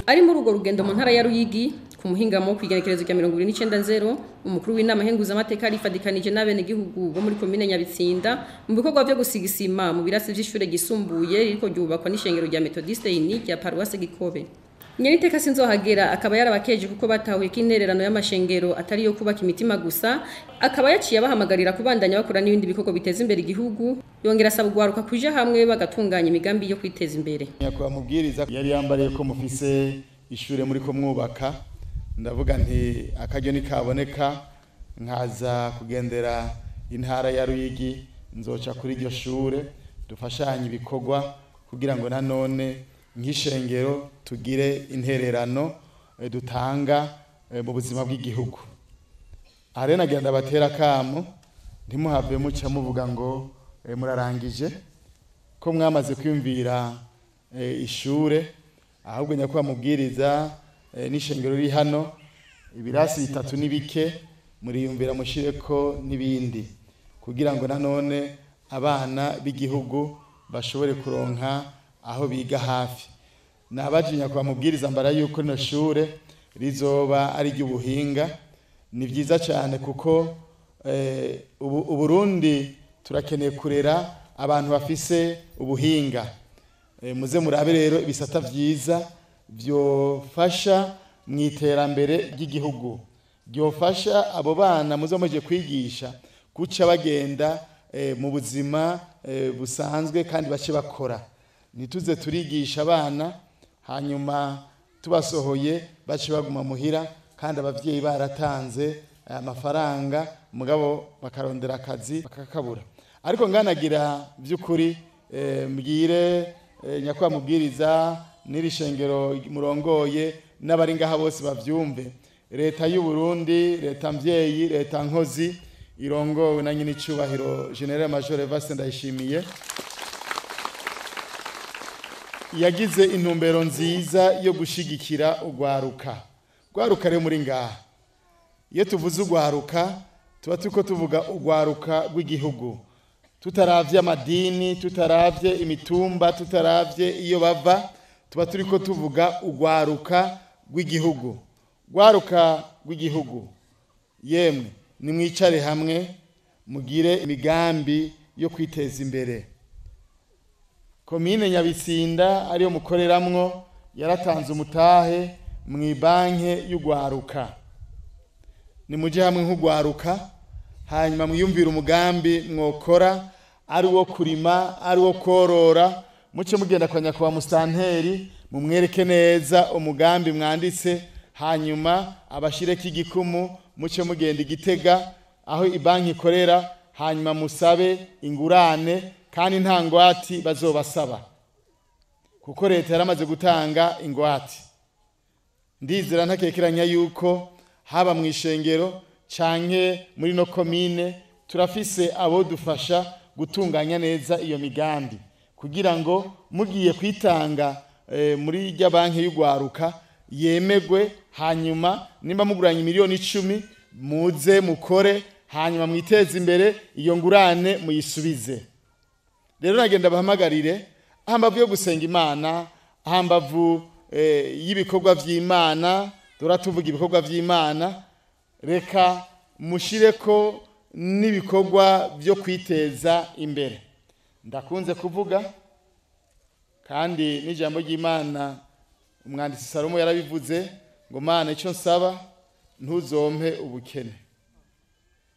Ari muri urwo rugendo mu ntara ya Ruyigi, ku muhingamo kw'igenekerezo rya 29, umukuru w'inama nkenguzamateka arifadikanije n'abenegihugu bo muri komine Nyabitsinda mu bikorwa vyo gusiga isima mu birasi vy'ishure ryisumbuye ririko ryubakwa n'ishengero rya Methodiste Unie rya Paruwase Gikobe. Nyeniteka Sinzohagera akaba yarabakeje kuko batahuye ko intererano y'amashengero atari yo kubaka imitima gusa, akaba yaciye abahamagarira kubandanya bakora n'ibindi bikorwa biteza imbere igihugu, yongera asaba ugwaruka kuja hamwe bagatunganya imigambi yo kwiteza imbere. Nyakubahwa mubwiriza yari yambariye ko mufise ishure muri ko mwubaka, ndavuga nti akaryo nikaboneka nkaza kugendera intara ya Ruyigi, nzoca kuri iryo shure dufashanye ibikorwa kugira ngo nanone nk'ishengero tugire intererano dutanga mu buzima bw'igihugu. Aha rero nagira ndabatera akamo, ntimuhave muca muvuga ngo murarangije ko mwamaze kwiyumvira ishure, ahubwo nyakubahwa mubwiriza n'ishengero riri hano ibirasi bitatu n'ibike muriyumvira mushireko n'ibindi kugira ngo nanone abana b'igihugu bashobore kuronka aho biga hafi. Nabaje nyakubahwa mubwiriza mbara yuko rino shure rizoba ari iry'ubuhinga. Ni vyiza cyane kuko Uburundi turakeneye kurera abantu bafise ubuhinga. Muze murabe rero ibisata vyiza vyofasha mu iterambere ry'igihugu, ryofasha abo bana muze muje kwigisha guca bagenda mu buzima busanzwe kandi bace bakora. Ntituze turigisha abana hanyuma tubasohoye bace baguma muhira kandi abavyeyi baratanze amafaranga mugabo bakarondera akazi bakakabura. Ariko nganagira by'ukuri mbwire nyakubahwa mubwiriza n'iri shengero murongoye n'abari ngaha bose bavyumve, leta y'u Burundi, leta mvyeyi, leta nkozi irongowe na nyine icubahiro General Major Evariste Ndayishimiye, yagize intumbero nziza yo gushigikira ugwaruka. Gwaruka rero muri ngaha, iyo tuvuze ugwaruka tuba turiko tuvuga ugwaruka rw'igihugu, tutaravye amadini, tutaravye imitumba, tutaravye iyo bava, tuba turiko tuvuga ugwaruka rw'igihugu. Gwaruka rw'igihugu, yemwe nimwicare hamwe mugire imigambi yo kwiteza imbere. Komine Nyabitsinda ariyo mukoreramwo yaratanze umutahe mw'ibanke y'ugwaruka. Nimuje hamwe nk'ugwaruka hanyuma mwiyumvire umugambi mwokora, ari wo kurima, ari wo korora, muce mugenda kwa nyakubahwa musitanteri mumwereke neza umugambi mwanditse, hanyuma abashireko igikumu, muce mugenda Igitega aho ibanki ikorera, hanyuma musabe ingurane kandi nta ngwati bazobasaba kuko leta yaramaze gutanga ingwate. Ndizera ntakekeranya yuko haba mu ishengero canke muri no komine turafise abo dufasha gutunganya neza iyo migambi kugira ngo mugiye kwitanga muri rya banki y'ugwaruka yemegwe, hanyuma nimba muguranye miliyoni 10 muze mukore, hanyuma mwiteze imbere, iyo ngurane muyisubize. Rero nagenda bahamagarire ahambavu yo gusenga Imana, ahambavu y'ibikorwa vy'Imana, dora tuvuga ibikorwa vy'Imana, reka mushireko n'ibikorwa byo kwiteza imbere. Ndakunze kuvuga kandi n'ijambo ry'Imana umwanditsi Salomo yarabivuze ngo Mana icyo nsaba ntuzompe ubukene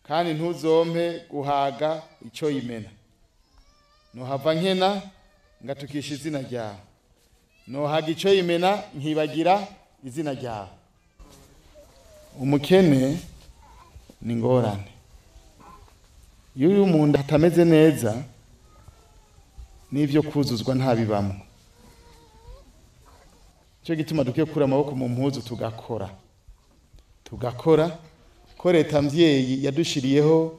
kandi ntuzompe guhaga icyo yimena, nohava nkena ngatukisha izina ryawe, nohaga icyo yimena nkibagira izina ryawe. Umukene ni ngorane. Iyo uri umuntu atameze neza n'ivyo kuzuzwa ntabibamwo. Cyo gituma dukwiye kura amaboko mu mpuzu tugakora. Tugakora ko leta mvyeyi yadushiriyeho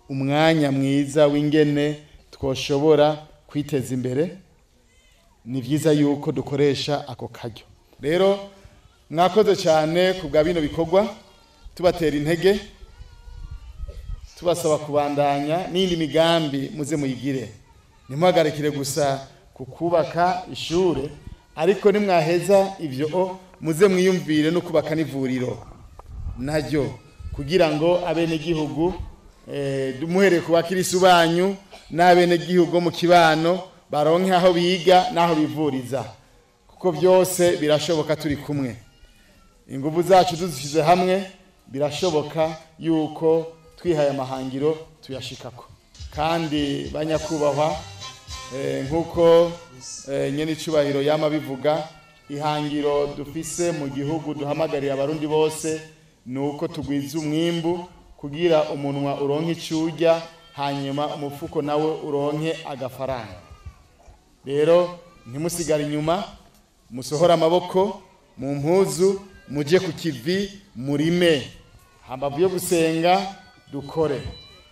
umwanya mwiza w'ingene twoshobora kwiteza imbere. Ni vyiza yuko dukoresha ako karyo. Rero mwakoze cyane kubwa bino bikorwa, tubatera intege, tubasaba kubandanya n'indi migambi muze muyigire. Ntimuhagarikire gusa ku kubaka ishure, Ariko nimwaheza ivyo muze mwiyumvire no kubaka n'ivuriro naryo, kugira ngo abenegihugu muhereye ku bakirisu banyu n'abenegihugu mu kibano baronke aho biga n'aho bivuriza, kuko byose birashoboka turi kumwe. Inguvu zacu tuzishyize hamwe birashoboka yuko twihaye amahangiro tuyashikako. Kandi banyakubahwa, nkuko nyene icubahiro yama bivuga, ihangiro dufise mu gihugu duhamagarira abarundi bose nuko tugwiza umwimbu kugira umunwa uronke icurya, hanyuma umufuko nawe uronke agafaranga. Rero ntimusigare inyuma, musohora amaboko mu mpuzu, muje ku kivi murime. Hambavu yo gusenga dukore,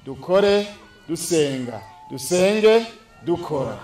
dukore dusenga, dusenge dukora.